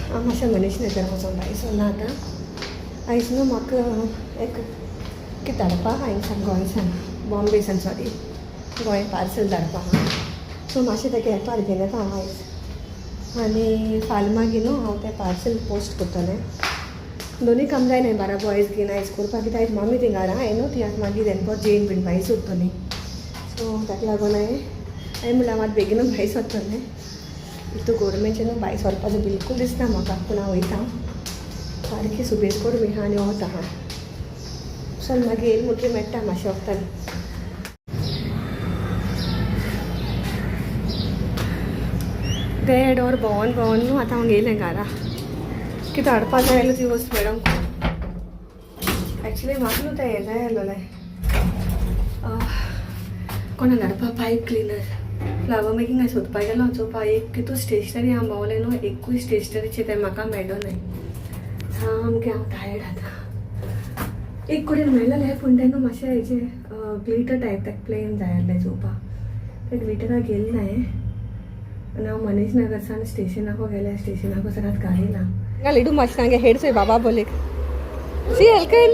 हांव मातशें मनीश नगर वचोन भायर सरला आतां. आयज न्हू म्हाका एक कितें धाडपा आहा हिंगसान गोंयसान, बॉम्बेसान, सॉरी, गोंय पार्सल धाडपा आहा. सो मातशें तेका एपार घेवन येता हांव आयज आनी फाल्यां मागीर न्हू हांव तें पार्सल पोस्ट करतलें. दोनूय काम जायना बाराबो आयज घेवन आयज करपाक, कित्याक आयज मामी थिंगा घरा हाय न्हू, ती आतां मागीर तेंको जेवन बीन भायर सोदतली. सो ताका लागून हांवें म्हणल्यार हांव आतां बेगीनूच भायर सरतलें. इतू गॉवरमेंटचें न्हू भायर सरपाचें बिलकूल दिसना म्हाका, पूण हांव वयता. सारकी सुबेज गरमी आहा आनी वत आहा. चल मागीर येयल म्हणटकीर मेळटा मातशें वखदान. देड वर भोंवन भोंवन न्हू आतां हांव येयलें घारा. कितें हाडपा जाय जाल्यार ती वस्त मेळोंक. एक्चुली म्हाका न्हू तें हें जाय आसलेलें, कोणा धाडपा पायप क्लिनर. फ्लावर मेकिंग हांवें सोदपा गेलो चोवपा, एक कितू स्टेशनरी हांव भोंवलें न्हू, एकूय स्टेशनरीचें तें म्हाका मेळ्ळो नाय. सामकें हांव टायर्ड आतां. एक कडेन मेळ्ळेलें, पूण तें न्हू मातशें हेजें ग्लिटर टायप, ताका प्लेन जाय आसलें चोवपा, तें ग्लिटराक गेलें ना. आनी हांव मनीश नगर सावन स्टेशनाको गेलें, स्टेशनाको सावन आतां गाडी ना. लिडू मातशें हांगे हेड चोय बाबा बोलेक. सी Elkin.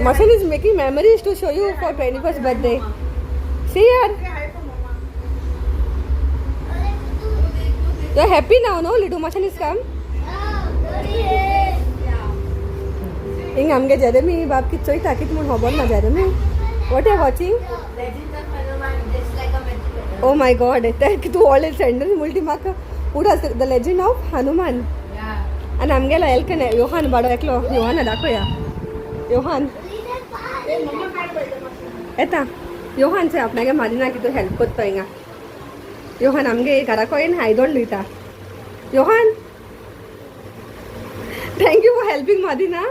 Mashan is making memories to show you for 21st birthday. See here. You're happy now, no? Little Mashan is come. हिंग आमगे जेरेमी बाब कित चोयता कित म्हूण खबर ना. Jeremy, what you watching? Oh my God, तें तूं व्हडलें सेंडल म्हणटी म्हाका उडास. The legend of Hanuman. आनी आमगेलो एल्कन योहान बाडो एकलो, योहाना दाखोया. योहान येता. योहान चोय आपणागे मारिना कितू हेल्प करता हिंगा. योहान आमगे घरा कडेन आयदोण धुयता. Yohan, thank you for helping Madina.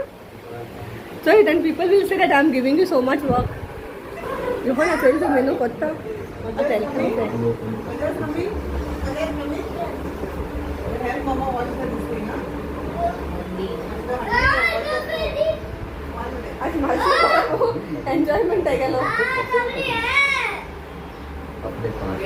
चोय, then people will say that I am giving you so much work. Yohan चोय तो मेनू करता आतां हेल्प करता. Help Mama wash the this thing, huh? आज मातशें एन्जॉयमेंट गेलो. अपने पाँच.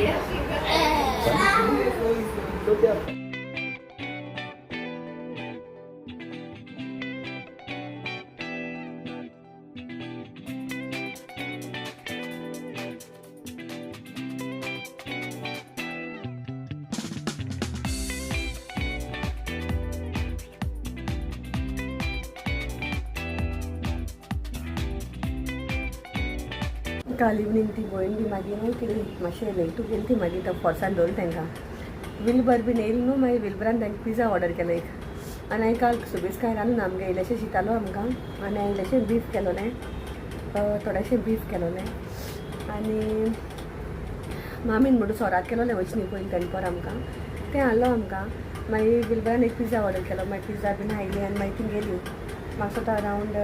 काल इवनींग ती भयण बी मागीर न्हू कितें मातशें लेटू गेली ती, मागीर तो फोर्सान दवरलें तांकां. विलबर बीन येयलो न्हू, मागीर विलबरान तांकां पिझ्झा ऑर्डर केलो एक. आनी हांवें काल सुबेज कांय रांदून, आमगे इल्लेशें शितालो आमकां आनी हांवें इल्लेशें बीफ केलोलें, थोडेशें बीफ केलोलें. आनी मामीन म्हणून सोरात केलोलें वचनी पयलीं तेणपर आमकां तें हाडलो आमकां. मागीर विलबरान एक पिझ्झा ऑर्डर केलो, मागीर पिझ्झा बीन आयली आनी मागीर ती गेली. म्हाका दिसता अरावंड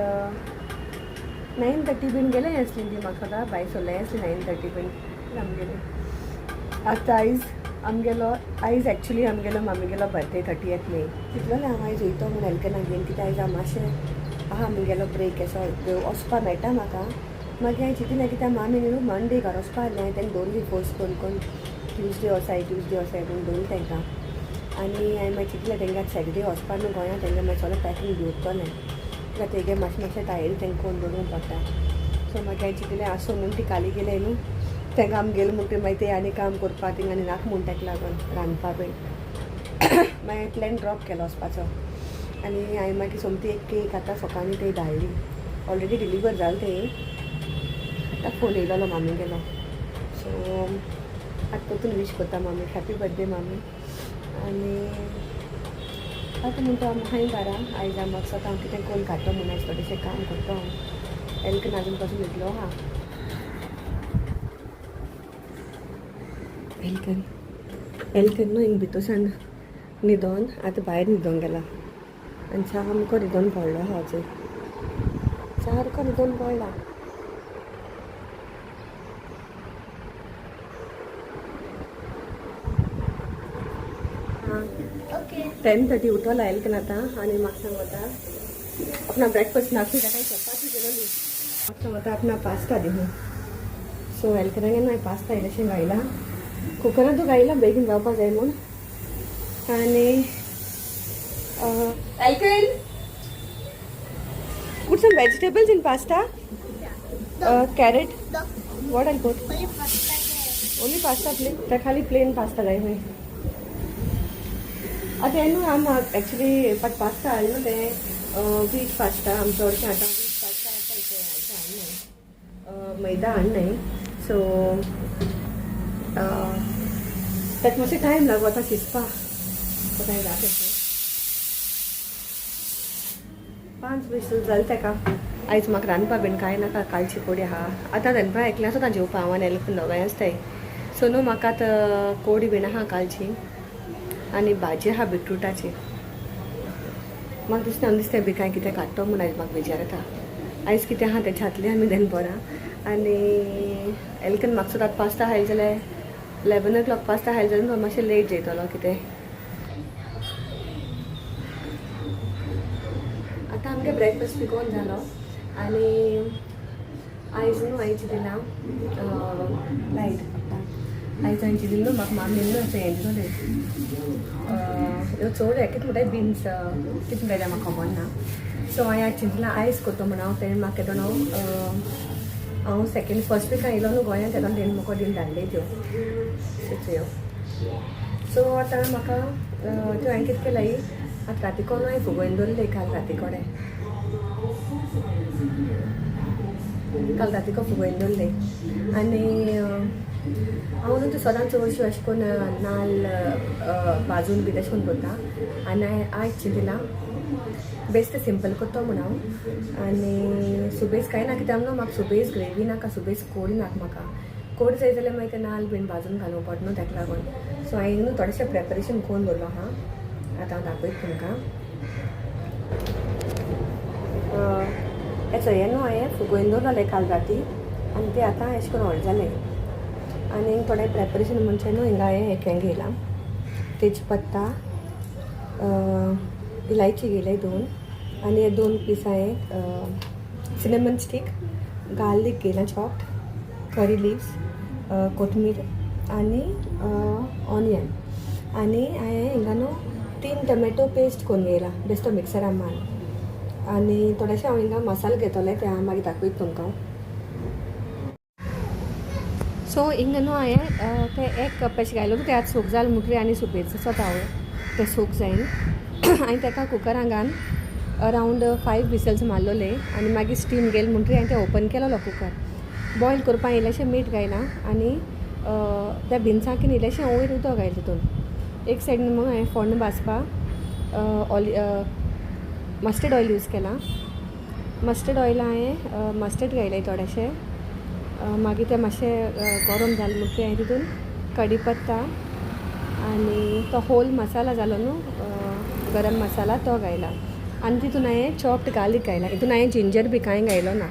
9:30 बीन गेलें आसली ती. म्हाका दिसता भायर सरलें आसली 9:30 बीन आमगेली. आतां आयज आमगेलो, आयज एक्चुली आमगेलो मामीगेलो बर्थडे, 30th मे. तितलोलें हांव आयज वयतो म्हूण एल्कना घेवन, कित्याक आयज हांव मातशें आहा म्हगेलो ब्रेक असो, वचपा मेळटा म्हाका. मागीर हांवें चिंतलें, कित्याक मामी न्हू मंडे घरा वचपा आसलें, हांवें तांकां दवरली फोर्स करून करून, ट्युजडे वसाय, ट्युजडे वसाय म्हूण दवरलें तांकां. आनी हांवें मागीर चिंतलें, तांकां सॅटर्डे वचपा न्हू गोंयांत, तांकां मागीर सगळें पॅकिंग दवरतलें, कित्याक तेगे मातशें मातशें तयारी तांकां करून दवरूंक पडटा. सो मागीर हांवें चिंतलें, आसूं म्हूण ती काली गेलें न्हू, तांकां आम गेलें म्हणटकीर मागीर ते आनी काम करपा थिंगा आनी नाका म्हूण ताका लागून रांदपा बीन. मागीर प्लॅन ड्रॉप केलो वचपाचो. आनी हांवें मागीर सोमती एक केक आतां सकाळीं ते धाडली, ऑलरेडी डिलिव्हर जालें ते. आतां फोन येयलोलो मामी गेलो. सो आतां परतून वीश करता मामीक, हॅपी बर्थडे मामी. आनी आतां म्हणटा हांव हांय घरा. आयज हांव म्हाका दिसता हांव कितें करून काडटो म्हूण, आयज थोडेशें काम करता हांव. एल्कन आजून पासून न्हिदलो आहा. एल्कन, एल्कन न्हू हिंग भितर न्हिदोन आतां भायर न्हिदोंक गेला आनी सामको न्हिदोन पडलो आहा अजून, सारको न्हिदोन पडला. 10:30 उठोला एल्कन आतां आनी म्हाका सांगता आपणा ब्रेकफास्ट नासली, ताका चपाती केलोली. म्हाका सांगता आपणा पास्ता दी. सो एल्कनागे न्हू हांवें पास्ता इल्लेशें घायला. कुकरांतूच घायला बेगीन जावपा जाय म्हूण. आनी Elkin, put some vegetables in pasta. Carrot. What I'll put? Only pasta plain. त्या खाली प्लेन पास्ता जाय खंय. आतां हें न्हू आम एक्चुली बट पास्ता हाडलें न्हू तें वीट पास्ता. आम चडशें आतां वीट पास्ता येता इथे हाडनाय, मैदा हाडनाय. सो ताका मातशें टायम लागू आतां शिजपा. कांय जाता 5 विसल जालें ताका. आयज म्हाका रांदपा बीन कांय नाका, कालची कोडी आहा. आतां दनपरां एकलें आसता जेवपा हांव आनी एल्क दोगांय आसताय. सो न्हू म्हाका आतां कोडी बीन आहा कालची आनी भाजी आहा बिटरुटाची. म्हाका दिसता आमी दिसता बी कांय कितें काडटो म्हूण. आयज म्हाका विचार येता आयज कितें आहा तें छातलें आमी दनपरां. आनी एल्कन म्हाका सुद्दां पास्ता खायले जाल्यार 11 ओ क्लॉक पास्ता खायले जाल्यार मातशें लेट जेयतलो कितें. आतां आमगे ब्रेकफास्ट पिकोवन जालो. आनी आयज न्हू हांवें चिंतलां लायट आयज हांवें चिंतिल्लें न्हू म्हाका मामीन न्हू अशें हें दिलोलें ह्यो चड कितें म्हणटाय बिन्स कितें म्हणटाय म्हाका खबर ना. सो हांवें आयज चिंतलां आयज करता म्हूण हांव तेणें म्हाका केदो हांव सेकेंड फर्स्ट विकान येयलो न्हू गोंयांत तेदोन तेणें म्हाका दिवन धाडले त्यो त्यो. सो आतां म्हाका त्यो हांवें कितें केलां आतां राती कोण हांवें फुगोवन दवरले काल राती कडेन काल रातीको फुगोवन दवरले. आनी हांव न्हू त्यो सदांच चडश्यो अशें करून नाल्ल भाजून बी तशें करून करता. आनी हांवें आयज चिंतलां बेस्ट सिंपल करता म्हूण हांव. आनी सुबेज कांय ना कित्याक न्हू म्हाका सुबेज ग्रेवी नाका, सुबेज कोडी नाका म्हाका. कोड जाय जाल्यार मागीर ते नाल्ल बीन भाजून घालूंक पडटा न्हू ताका लागून. सो हांवें न्हू थोडेशें प्रेपरेशन करून दवरलो आहा, आतां हांव दाखयता तुमकां. हें चोय न्हू हांवें फुगोवन दवरलें काल राती आनी तें आतां अशें करून व्हडलें जालें. आनी थोडें प्रेपरेशन म्हणजे न्हू हिंगा हांवें हें घेयलां तेजपत्ता, इलायची घेयले 2 आनी हे 2 पीस हांवें सिनेमन स्टीक, गार्लीक घेयलां चॉप्ड, करी लिव्स, कोथमीर आनी ऑनियन. आनी हांवें हिंगा न्हू 3 टमॅटो पेस्ट करून घेयला बेश्टो मिक्सरान मारून. आनी थोडेशें हांव हिंगा मसालो घेतलें तें हांव मागीर दाखयता तुमकां. सो हिंगा न्हू हांवें तें 1 कप अशें घायलो तें आतां सूक जालें म्हणटरी आनी सुबेज सोता हांव तें सूक जायन. आनी ताका कुकरान घालून अरावंड 5 विसल्स मारलोले आनी मागीर स्टीम गेल म्हणटरी हांवें तें ओपन केलोलो कुकर. बॉयल करपाक इल्लेशें मीठ घायलां आनी त्या बिन्सांक इल्लेशें वयर उदक घायलें तितून. एक सायडीन मग हांवें फोण्ण भाजपाक ऑल मस्टर्ड ऑयल यूज केलां. मस्टर्ड ऑयल हांवें मस्टर्ड घायलें थोडेशें. मागीर तें मातशें गरम जालें म्हणटकीर हांवें तितून कडी पत्ता आनी तो होल मसाला जालो न्हू गरम मसाला तो घायला. आनी तितून हांवें चॉप्ड गार्लीक घायला. हितून हांवें जिंजर बी कांय घायलो ना.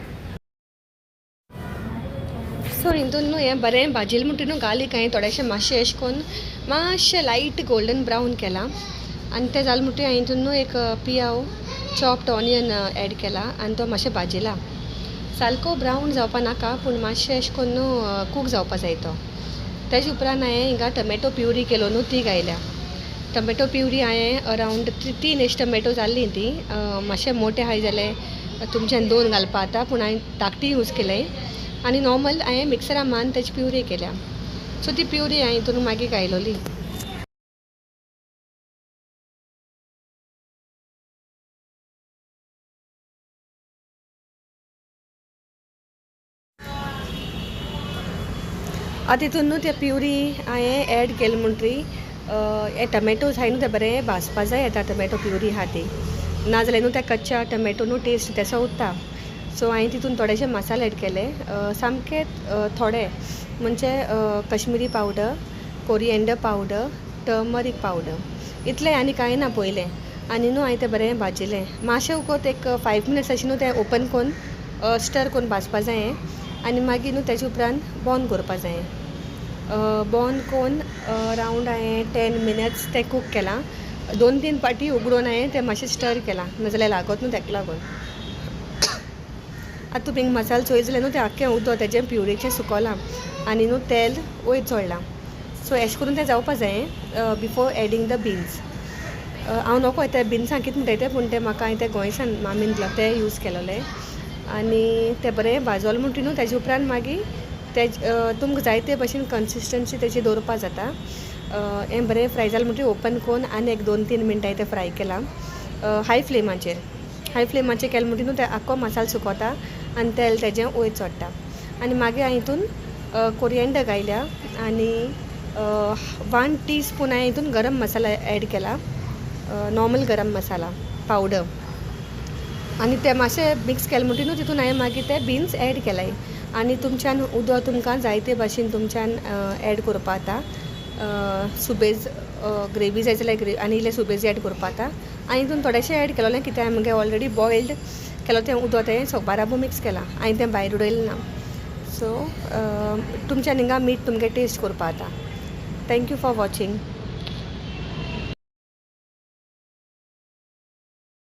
सो हितून न्हू हें बरें भाजिलें म्हणटकीर न्हू गार्लीक हांवें थोडेशें मातशें अशें करून मातशें लायट गोल्डन ब्रावन केलां. आनी तें जालें म्हणटकीर हांवें हितून न्हू एक पियाव चॉप्ड ऑनियन एड केला आनी तो मातशें भाजिला. सारको ब्रावन जावपा नाका पूण मातशें अशें करून न्हू कूक जावपा जाय तो. तेजे उपरांत हांवें हिंगा टमॅटो प्युरी केलो न्हू ती घायल्या. टमॅटो प्युरी हांवें अरावंड 3 अशी टमॅटो जाल्ली ती मातशे मोटे आहाय जाल्यार तुमच्यान 2 घालपा जाता पूण हांवें धाकटी यूज केले. आनी नॉर्मल हांवें मिक्सरा मारून तेजी प्युरी केल्या. सो ती प्युरी हांवें हितून मागीर घायलोली. आतां तितून न्हू ते प्युरी हांवें एड केले म्हणटरी हे टमॅटोज आहाय न्हू ते बरें भाजपा जाय आतां टमॅटो प्युरी आहा ती, नाजाल्यार न्हू त्या कच्च्या टमॅटो न्हू टेस्ट तेसो उत्ता. सो हांवें तितून थोडेशे मसाले एड केले, सामके थोडे म्हणजे Kashmiri powder, coriander powder, turmeric powder, इतलें आनी कांय ना पयलें. आनी न्हू हांवें तें बरें भाजिलें मातशें उकोत एक 5 मिनट्स अशें न्हू तें ओपन करून स्टर करून भाजपा जायें. आनी मागीर न्हू तेजे उपरांत बंद करपा जायें. बंद करून अरावंड हांवें 10 मिनट्स तें कूक केलां. 2-3 पाटी उगडून हांवें तें मातशें स्टर केलां, नाजाल्यार लागत न्हू तेका लागून. आतां तुमी मसालो चोय जाल्यार न्हू तें आख्खें उदक तेजें प्युरेचें सुकोलां आनी न्हू तेल वयर चडलां. सो एशें करून तें जावपा जाय बिफोर एडींग the beans. हांव नको ते बिन्सां कितें म्हणटाय तें, पूण तें म्हाका हांवें तें गोंयसान मामीन दिलां तें यूज केलोलें. आनी तें बरें भाजोलें म्हणटी न्हू, तेजे उपरांत मागीर तेज तुमकां जाय ते भशेन कन्सिस्टन्सी तेजी दवरपा जाता. हें बरें फ्राय जालें म्हणटकीर ओपन करून आनी एक 2-3 मिनटां तें फ्राय केलां हाय फ्लेमाचेर. हाय फ्लेमाचेर केलें म्हणटी न्हू तें आख्खो मसालो सुकोता आनी तेल तेजें वयर चडटा. आनी मागीर हांवें हितून कोरियेंडर घायल्या आनी 1 टी स्पून हांवें हितून गरम मसाला एड केला, नॉर्मल गरम मसाला पावडर. आनी तें मातशें मिक्स केलें म्हणटी न्हू तितून हांवें मागीर ते बिन्स एड केलाय. आनी तुमच्यान उदक तुमकां जायते भाशेन तुमच्यान एड करपा जाता. सुबेज ग्रेवी जाय जाल्यार ग्रेवी आनी इल्लें सुबेज एड करपा जाता. आनी हितून थोडेशें एड केलोलें कित्याक मुगे ऑलरेडी बॉयल्ड केलो तें उदक तें सगळें बाराबो मिक्स केलां, हांवें तें भायर उडयलें ना. सो तुमच्यान हिंगा मीठ तुमगे टेस्ट करपा जाता. Thank you for watching.